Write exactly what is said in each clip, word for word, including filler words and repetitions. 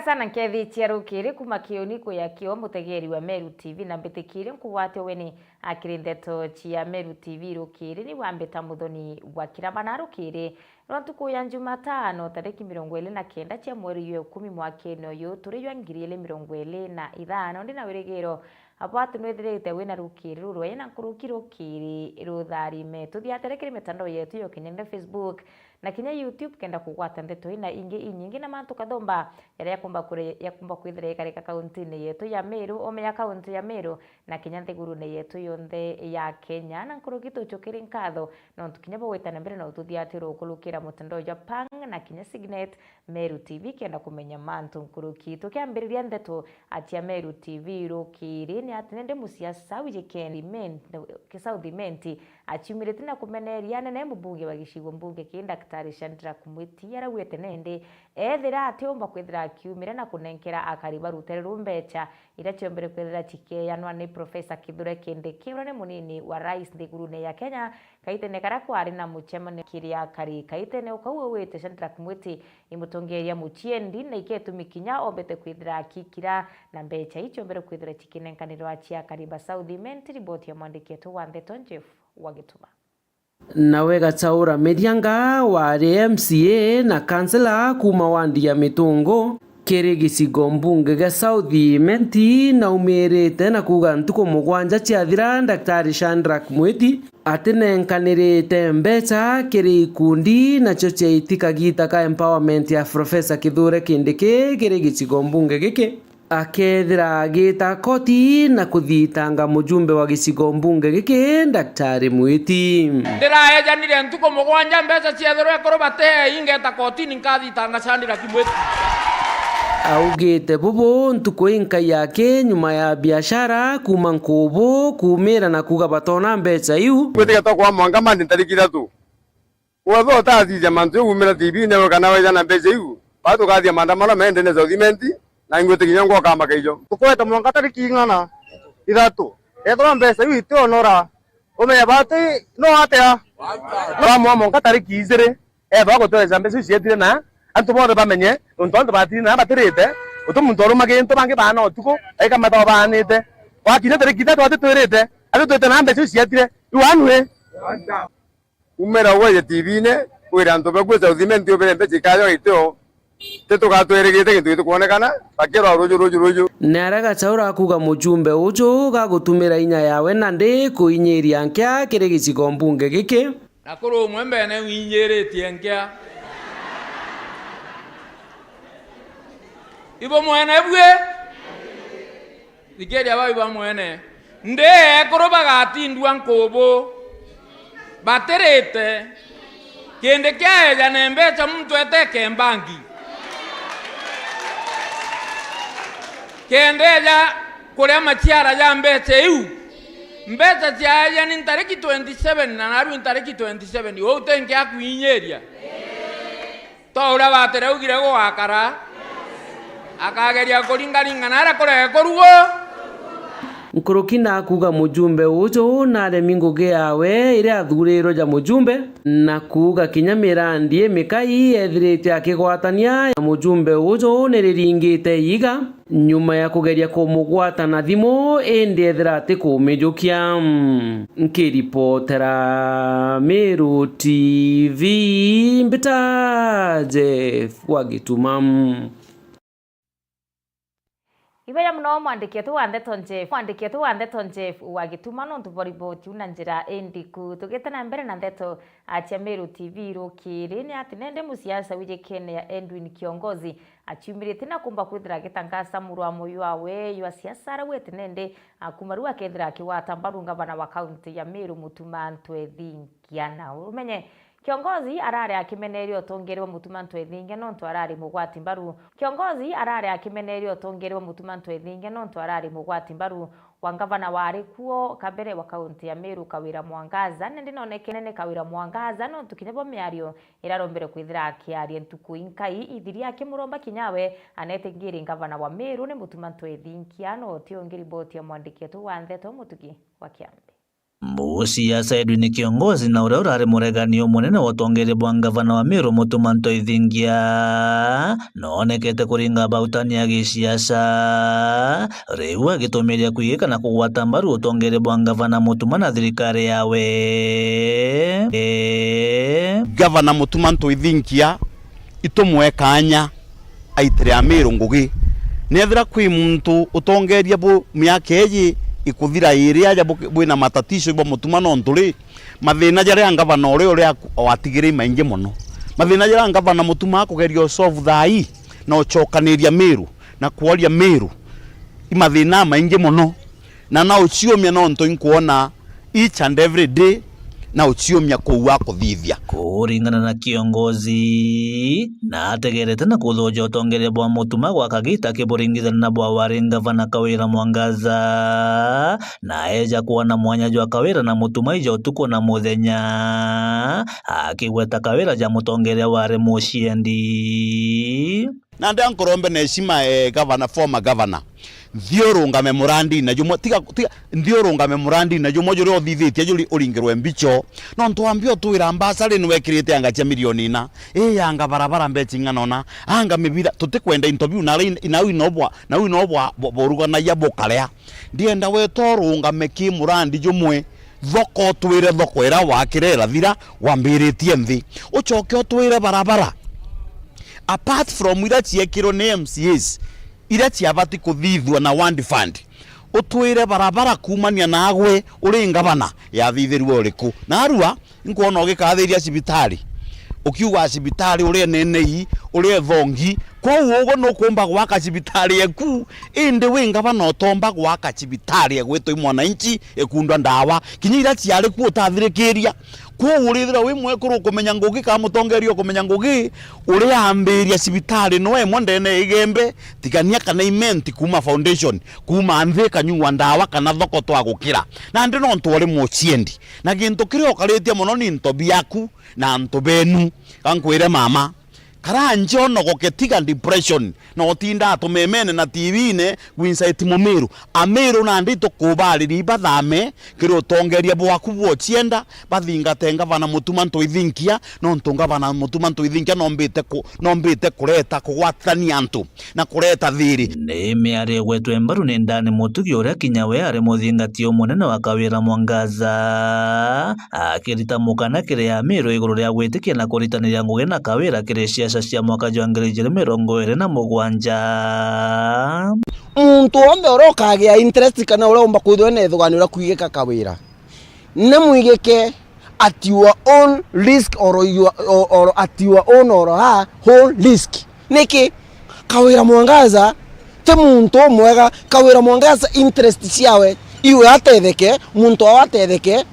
Sana nkethi cia rukiri kuma kiuni kuya kio, mutegeri wa Meru T V, na mbitikirie nkugwate ugeni akiri ndeto cia Meru T V rukiri ni wambita Muthoni wa Kirabana rukiri rwa ntuku ya Jumatano, tariki mirongo iri na kenda cia mweri jwa ikumi mwakene uyu turi jwa ngiri iri mirongo iri na ithano. Ndi na wirigiro bwatu nwithirite wina rukiri rurweye na nkuruki rukiri rutharime. Tuthiatire kiri mitandao yetu ya ukinyanire, Facebook na kinya YouTube, kenda kugwata ndeto ina ingi inyingi na mantu kathumba jaria jakumba kure-, jakumba kwithira ikarika kauntine yetu ya Meru, ome ya kaunti ya Meru, na kinya nthigurune yetu yonthe ya Kenya. Na nkuruki tucukiri nkatho nontu kinya bugwita na mbere na ututhiatira ukurukira mutandao jwa Pang na kinya Signet Meru T V kenda kumenya mantu nkuruki. Tukiambiriria ndeto atia Meru T V rukiri ni ati nindi musiasa wijikeni South Imenti aciumirite na kumeneria anene mubunge wa gicigo mbunge kii Daktari Shadrack Mwiti, arauite nindi ethira atiumba kwithira akiumira na kunenkera akari ba rutere ruu mbecha iria ciombere kwithira cikeyanwa ni Profesa Kithure Kindiki uria ni munini wa rais nthigurune ya Kenya, kaitene karia kwari na mucemanio kiri akari. Kaitene ukau auite Shadrack Mwiti imutongeria muciendi na iketumi kinya ombete kwithira akikira na mbecha icio mbere kwithira cikinenkanirwa cia akari ba South Imenti. Riboti ya mwandiki wetu wa ndeto Jeff wa Gituma. Nawe Gachaura Merianga wari M C A na kansela kuma wandi ya Mitungu kiri gicigo mbunge gia South Imenti naumirite na kuuga ntuku mugwanja ciathira Daktari Shadrack Mwiti atinenkanirite mbecha kiri ikundi nacio ciaiti kagita ka empowerment ya Profesa Kithure Kindiki kiri gicigo mbunge giki, akethira agita koti na kuthitanga mujumbe wa gicigo mbunge giki, Daktari Mwiti. Ndiraejanire ntuku mugwanja mbecha ciethirwe ekuru bate, ingeta kotini nkathitanga Shadrack Mwiti. Augite bubu ntuku inkai yake nyuma ya biashara kuma Nkubu kumira na kuuga batona mbecha iu. Gwitikia tokwa mwanka mandi ntariki ithatu. Wethwa utathithia mantu jau umira T V-ini kana weja na mbecha iu, baa tukathia maandamano meendene South Imenti, na ingwitikia ngwokamba kaijo. Tukwete mwanka tariki ing'ana? Ithatu. Ethirwa mbecha iu itionora, umenye bati no atia? Twamwa mwanka tariki ijiri, ethwa gutweja mbecha iu cietire na antu bonthe bamenye, nontu antu batiri na batirite, guti muntu waruma gintu, bangi baana utuku, aika mathaa baanite. Gwakinya tariki ithatu ati twirite, ati twite na mbecha iu cietire, iu anwi. Umira ugweje T V-ini, wire antu baku South Imenti ubire mbecha ikaja itio, ti tugatwirigite gintu gitikwonekana, bakirwa ruju, ruju, ruju. Ni aria Gachaura akuuga mujumbe uju gagutumira inya yawe nandi kuinyiria nkia kiri gicigo mbunge giki. Na kuri umwe mbene winyiritie nkia. Ibo mwene bwi? Thikiria bau iba mwene. Ndi ekuru bagatindua Nkubu. Batirite. Kindi kiaeja na mbecha muntu eteke mbangi. Kendeja kuria maciara ja mbecha iu. Mbecha ciaeja ni ntariki twenty seven na narua ntariki twenty seven. Uu ti nkia kwinyiria? To uria batiraugire gugakara, akageria kuringaringa na aria kurege kurugwo. Nkuruki na kuuga mujumbe uju naremi ngugi yawe iria athurirwe ja mujumbe, na kuuga kinya mirandi imikai ethirite akigwatania ya mujumbe uju niriringite iiga. Nyuma ya kugeria kumugwata na thimu, indi ethira ati kumijukia. Nkiripotera Meru T V, mbita Jeff wa Gituma. Ibeya muno mwandiki wetu wa ndeto Jeff, mwandiki wetu wa ndeto Jeff wa Gituma, nontu bwa riboti iu na njira indiku. Tugite na mbere na ndeto, a, cia Meru T V rukiri, ni ati nende musiasa wijikene ya Edwin Kiongozi aciumirite na kumba kwithira agitangasa murwa moyo wawe jwa siasa, arauite nende, a, kuma riu akethira akigwata mbaru ngavana wa kaunti ya Meru, Mutuma Ntwethingia. Na umenye, Kiongozi arari akimeneria utongeri bwa Mutuma Ntwethingia nontu arari mugwati mbaru. Kiongozi arari akimeneria utongeri bwa Mutuma Ntwethingia nontu arari mugwati mbaru wa ngavana wari kuo kabere wa kaunti ya Meru, Kawira Mwangaza. Nindi nonekene ni Kawira Mwangaza nontu kinya bo miario irarombere kwithira akiaria ntuku inkai ithiria akimuromba kinyawe anete ngiri ngavana wa Meru ni Mutuma Ntwethingia. No ti ungi riboti ya mwandiki wetu wa ndeto Mutugi wa Kiambi. Musiasa Edwin Kiongozi na uria urari muregani umunene wa utongeria bwa ngavana wa Meru Mutuma Ntoithingia, noonekete kuringa bautani ya gisiasa, riu agitumiria kwigika na kugwata mbaru utongeria bwa ngavana Mutuma na thirikari yawe. Gavana Mutuma Ntoithingia, itumwe kanya aitire Amiru ngugi. Nethira kwi muntu utongeria bu miaka iji ikuthira iri aja bu-, bwina matatisho bwa Mutuma nontu ri, mathina jaria ngavana uria uria aku-, watigire i maingi mono. Mathina jaria ngavana Mutuma akugeria usolve thaa ii na ucokaniria Miru na kworia Miru i mathina amaingi mono. Na na uciumia nontu inkwona each and every day na uciumia kuu akuthithia. Kuringana na Kiongozi, na ategerete na kuthuja utongeria bwa Mutuma gwa kagita kiburingithania na bwa wari ngavana Kawira Mwangaza, na eja kwona mwanya jwa Kawira na Mutuma ija utuku na muthenya, akigweta Kawira ja mutongeria wari muciendi. Na ndi ankurombe na heshima, eh, governor, former governor. Nthi urungame murandine jumwe, tiga, tiga, nthi urungame murandine jumwe juria uthithitie juri uringirwe mbicho. Nontu wambi utwira mbasari niwekirite anga cia milioni ina. Ii anga barabara mbechi ing'ana una, anga mibira, tutikwenda into biu, na ri-, nau ino bwa, nau ino bwa, bwa, bwa uruganagia bukarea. Ndienda weta urungame ki murandi jumwe, thoko utwire thoko ira wakire irathira wambiritie nthi. Ucoke utwire barabara. Apart from iria ciekirwe ni M C As, iria ciabati kuthithua na Ward Fund, utwire barabara kuumania naagwe uri ngavana yathithirue uriku? Narua, inkwona ugikathiria cibitari, ukiuga cibitari uri enenei, uri ethongi. Kwou ugwe nukumba gwaka cibitari eku, indi wi ngavana utomba gwaka cibitari egwitwa i mwananchi, ikundwa ndawa, kinya iria ciari ku utathirikiria. Kwou urithira wi mwekuru ukumenya ngugi, kana mutongeria ukumenya ngugi, uriambiria cibitari no emwe ndene ya Igembe, tigania kana imenti kuuma foundation, kuuma nthi ikanyua ndawa kana thoko twa gukira. Nandi nontu uri muciendi, na gintu kiria ukaritie mono ni into biaku na antu benu. Gankwire mama, kara njonogoke, tiga depression, na utindaa tumemene na T V-ine gwinsaiti Mumiru. Amiru nandi tukubariri ibathame kiri utongeria bwaku bwa ucienda, bathingate ngavana Mutuma Ntoithinkia, nontu ngavana Mutuma Ntoithinkia nombite ku-, nombite kureta kugwatithania antu na kureta thiri. Ni miario igwetwe mbaru ni Ndani Mutugi, uria kinya we ari muthingati umunene wa Kawira Mwangaza, akirita mukana kiri Amiru iguru ria gwitikia na kuritaniria ngugi na Kawira kiri siasa cia mwaka jwa ngiri ijiri mirongo iri na mugwanja. Muntu wonthe uria ukagia interest kana uria umba kwithirwa ena ithugani uria kwigika Kawira, ni mwigike at your own risk or, your, or, or at your own or her own risk. Niki? Kawira Mwangaza ti muntu umwega. Kawira Mwangaza interest ciawe iwe atetheke, muntu awe atetheke,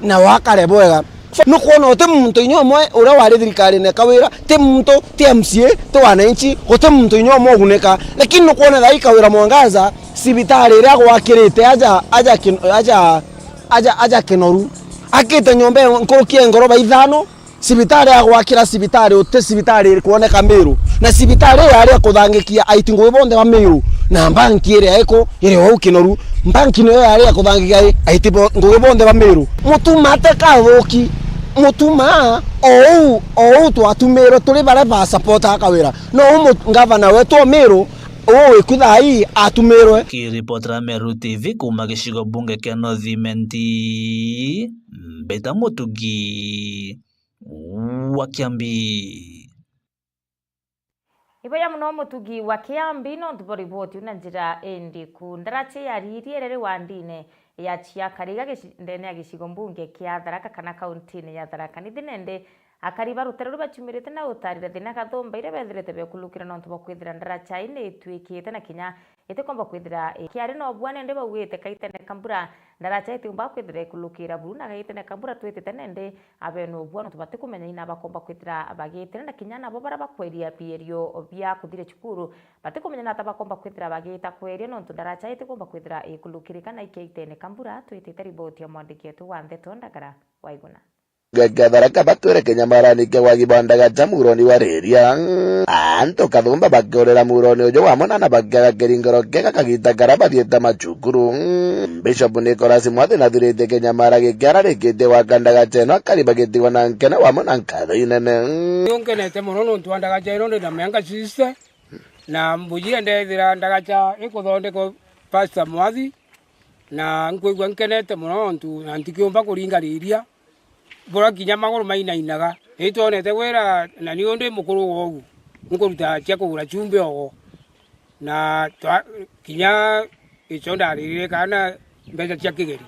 na wakare bwega. Nukwona uti muntu inya umwe uria wari thirikarine Kawira, ti muntu, ti M C A, ti wananchi, guti muntu inya umwe ugunika. Lakini nukwona thai Kawira Mwangaza, cibitari iria agwakirite aja, aja, kin-, aja, aja, aja Kinoru. Akite nyomba ya nkuruki ya ngoroba ithano, cibitari agwakira cibitari, uti cibitari iri kwoneka Miru. Na cibitari iyo yari ya kuthangikia aiti ngugi bonthe ba Miru. Na mbanki iria iku, iri ou Kinoru, mbanki niyo yari ya kuthangikia ai-, aiti bo-, ngugi bonthe ba Miru. Mutuma atekathuki. Mutuma, ou, ou twatumirwe turi baria ba supporter Kawira. No u mu-, ngavana wetu o Miru, uu wiku thaa ii atumirwe. Kiripotera Meru T V kuuma gicigo bunge kia North Imenti, Mbita Mutugi wa Kiambi. Iboya muno Mutugi wa Kiambi nontu bwa riboti iu na njira indiku. Ndaraca ya Riri iriri wandine ya Chiakariga gici-, ndene ya gicigo mbunge kia Tharaka kana kauntine ya Tharaka Nithi, nende akari ba rutere ruu baciumirite na utarire thina gathumba iria bethirite bekulukira nontu bwa kwithira ndaraca ii ni itwikite na kinya itikomba kwithira ikiari na ubua, nende baugite kaitene ka mbura ndaraca itiumba kwithira ikulukira buru, na kaitene ka mbura twitite nende abenu ubua nontu batikumenya ina bakomba kwithira bagitira, na kinya nabo baria bakweria bierio bia kuthire cukuru batikumenya nata bakomba kwithira bagita kweria nontu ndaraca itikomba kwithira ikulukirika na ikiaitene ka mbura. Twitite riboti ya mwandiki wetu wa ndeto Ndagara Waiguna. Gakethera kabatwire kinyamarani kia wagi bwa ndagacha muroni wa riria. Antu kathumba bakiurira muroni uju wamwe na bakiaga kiringiro kiega kagita karia bathiite macukuru. Bishop Nicholas Mwathi nathiritie kinyamara giki ararikitie gwaka ndagacha ino akari bagitigwa na nkene wamwe na nkatho inene. Ni unkenete mono nontu wa ndagacha ino ndi na mianka sixty, na mbujire ndethira ndagacha ikuthondekwa Pastor Mwathi, na nkwigua nkenete mono nontu na ntikiumba kuringa riria bura kinya maguru mainainaga. Ni twonete wira na ni undi mukuru wogu nkuruta cia kugura chumbi ogo, na twa-, kinya icio ndaririre kana mbeca cia kigeri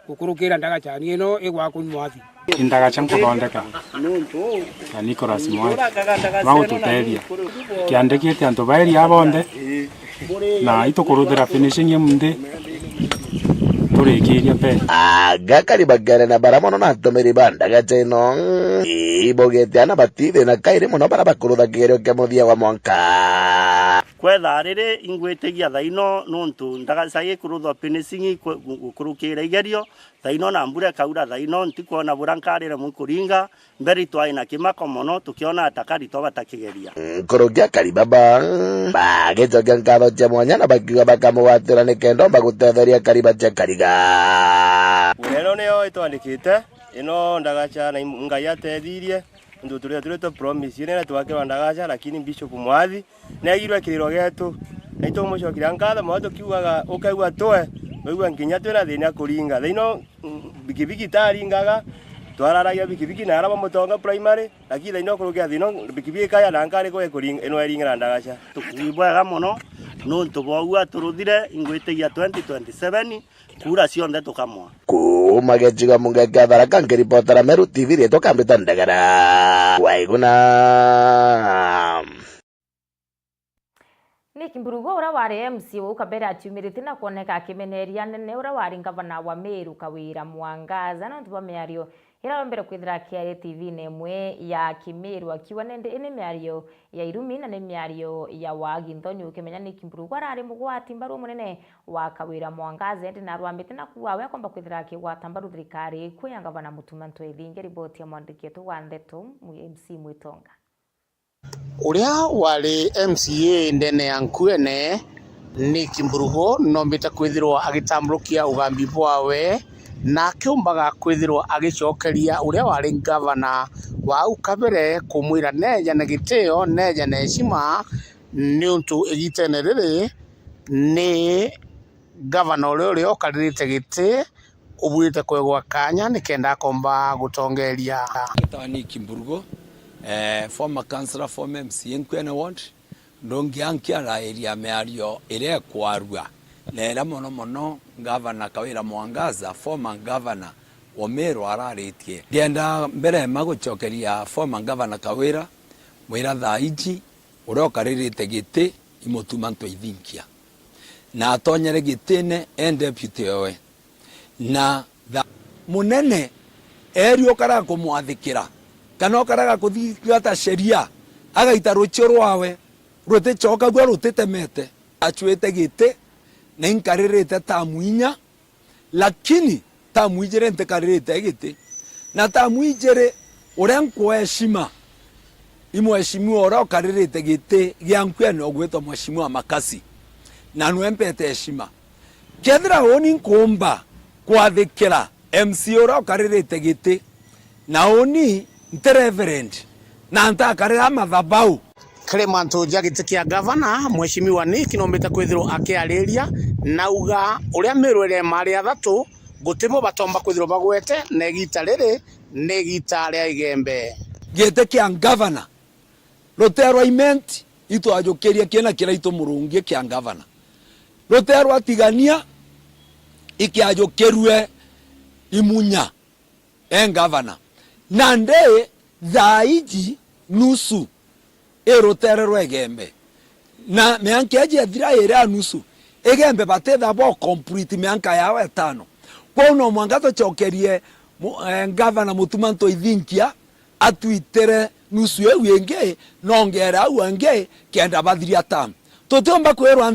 gukurukira ndagachani ino igwakwa ni Mwathi. Indagacha nkuthondeka na Nicholas Mwathi, bagututethia. Kiandikite antu bairi a bonthe, na itukuruthira finishing imunthi turikiria mbere. Agakari bagerene bara mono na atumiri ba ndagacha ino. Ibogete ana batithina kairi mono bara bakurutha kigerio kia muthia wa mwanka. Kwetha riri ingwitigia thaino nontu ndagacha gikuruthwa finishing iku-, gukurukira igerio, thaino na mbura ikaura thaino, ntikwona bura nkarire mwi kuringa, mbere itwai na kimako mono tukiona atakari twabata kigeria. Nkuruki akari baba bagicokia nkatho cia mwanya na bakiuga bakamugwatira nikenda omba gutetheria akari bacia Kariga. Ino niyo itwandikite, ino ndagacha na im-, Ngai atethirie, nontu turi turi twa promise inene twakirwa ndagacha, lakini Bishop Mwathi neegirwe kiriro gietu, na itumucokeria nkatho mono tukiugaga, ukaigua twe, waigua nkinya twina thina kuringa. Thaino, mm, bikibiki itaringaga, twararagia bikibiki na ara ba Mutonga Primary, lakini thaino kurukia thina, bikibiki ikaya na nkari kwa ikuringa, ino iringa na ndagacha. Tukiri bwega mono, nontu bwa uu aturuthire, ingwitigia twenty twenty-seven, kura cionthe tukamwa. Kuuma gicigo mbunge kia Tharaka, nkiripotera Meru T V, riitwa Kambita Ndegera. Waiguna. Nick Mburugu, uria wari M C a uu kabere, aciumiritie na kwoneka akimeneria anene uria wari ngavana wa Meru, Kawira Mwangaza, nontu bwa miario iria arombere kwithira akiaria T V-ini imwe ya Kimiru, akiuga nindi ii ni miario ya irumi na ni miario ya wagi nthoni. Ukimenya Nick Mburugu arari mugwati mbaru umunene wa Kawira Mwangaza, indi narwambite na kuuga we akomba kwithira akigwata mbaru thirikari ikwio ya ngavana Mutuma Ntwethingi. Riboti ya mwandiki wetu wa ndeto, M C Mwitonga. Uria wari M C A ndene ya Nkuene, Nick Mburugu, noombite kwithirwa agitamburukia ugambi bwawe, na akiumbaga kwithirwa agicokeria uria wari ngavana wa au kabere, kumwira neejane gitio, neejane heshima, niuntu igitene riri ni ngavana uria uri ukaririte giti ubuite kwegwa kaanya nikenda akomba gutongeria. Mbitawa Nick Mburugu, eh, former councillor, former M C A Nkuene Ward, ndungi anki arairia miario iria ikwarua, na iria mono mono Gavana Kawira Mwangaza, former governor wa Meru, araritie. Ndienda mbere ma gucokeria former Governor Kawira, mwira thaa iji uria ukaririte giti i Mutuma Ntwethingi, na atonyere gitine e deputy owe. Na tha-, munene eeri ukaraga kumwathikira, kana ukaraga kuthingata sheria, agaita ruchio rwawe ruticokagua rutitemete. Acuite giti, na inkaririte tamu inya, lakini tamu ijiri ntikaririte giti. Na tamu ijiri uria nkwaa heshima i mheshimiwa uria ukaririte giti gia Nkuene ugwitwa Mheshimiwa Makasi, na nwe mpete heshima. Kethira uuni nkuumba kwathikira M C A uria ukaririte giti, na uuni nti reverend, na ntakarira mathabau. Kiri mantu ja giti kia gavana, Mheshimiwa Nick noombite kwithirwa akiariria, na auga uria Meru iri maari athatu, gutibo batomba kwithirwa bagwete, na igita riri ni igita ria Igembe. Giti kia gavana ruteerwa Imenti, itwajukirie kiina kiria itumurungie kia gavana. Ruteerwa Tigania, ikiajukirue Imunya, e gavana. Nandi thaa iji nusu i ruteere rwa Igembe. Na mianka iji ethira iri a nusu, Igembe batitha bo complete mianka yao etano. Kwou no mwanka tucokerie mu-, eh, gavana Mutuma Ntwethingi atwitire nusu iu ingi, nongere au angi kenda bathiria term. Tutiumba kwirwa nthi